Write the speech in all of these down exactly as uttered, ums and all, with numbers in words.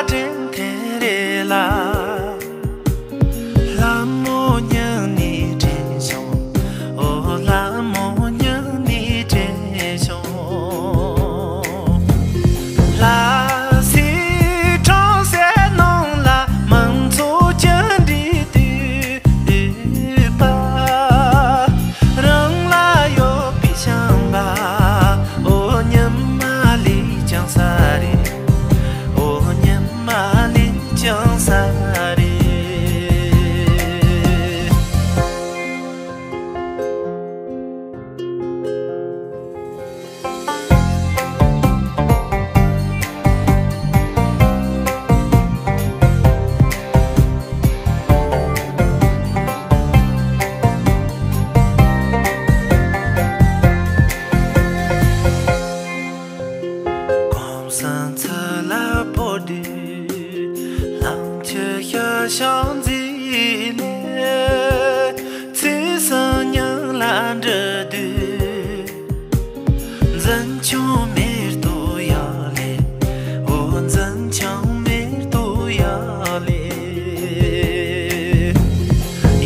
དྲན་ཐེངས་རེ་ལ། ལྷ་མོ་ཉིད་ནས་དྲན་བྱུང་། འོ་ལྷ་མོ་ཉིད་ནས་དྲན་བྱུང་། ལྷ་སའི་གྲང་ཟས་ནང་ལ་མང་ཚོགས་ཀྱི་འདྲེས་སྡོད་པ། རང་ལ་ཡོད་པའི་བྱམས་པ། འོ་ཉི་མ་ལས་ཀྱང་གསལ་རེད། འོ་ཉི་མ་ལས་ཀྱང་གསལ་རེད། གོང་སེང་ཚུར་ལ་བོར་དུས། ལམ་གྱི་ཤར་ཕྱོགས་མཛེས་ནས། ཚེ་སྲིད་ཉིད་ལ་འདྲི་དུས། འཛིན་ཆུང་མེ་ཏོག་ཡག་ལེ། འོ་འཛིན་ཆུང་མེ་ཏོག་ཡག་ལེ།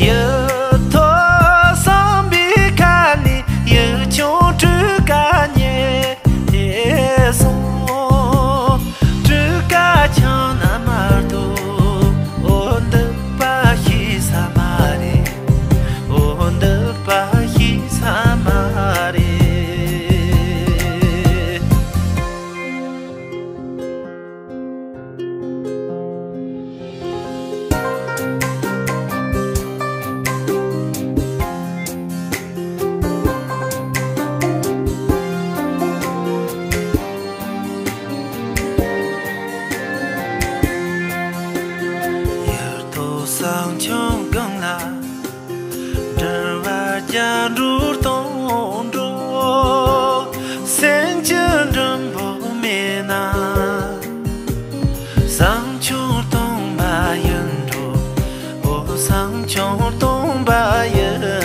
ཡིད་ཐོ་བསམ་པའི་ཁ་ནས་ཡིག་ཆུང་སྤྲུལ་སྐད་ཉན་སོང་། སྤྲུལ་སྐད་ཆུང་ན་མ་གཏོགས། འོ་འདི་པ་ཤེས་ས་མ་རེད། འོ་འདི་པ་ཤེས་ས་མ་རེད། ཡུལ་དུ་བསང་ཆུང་སྒང་ལ། འབྲེལ་བ་རྒྱ་འགྲོ་གཏོང་འགྲོ། སེམས་ཀྱི་འགྲིམ་འགྲུལ་མེད་ན། བསང་ཆུང་སྟོང་པ་ཡིན་འགྲོ། འོ་བསང་ཆུང་སྟོང་པ་ཡིན་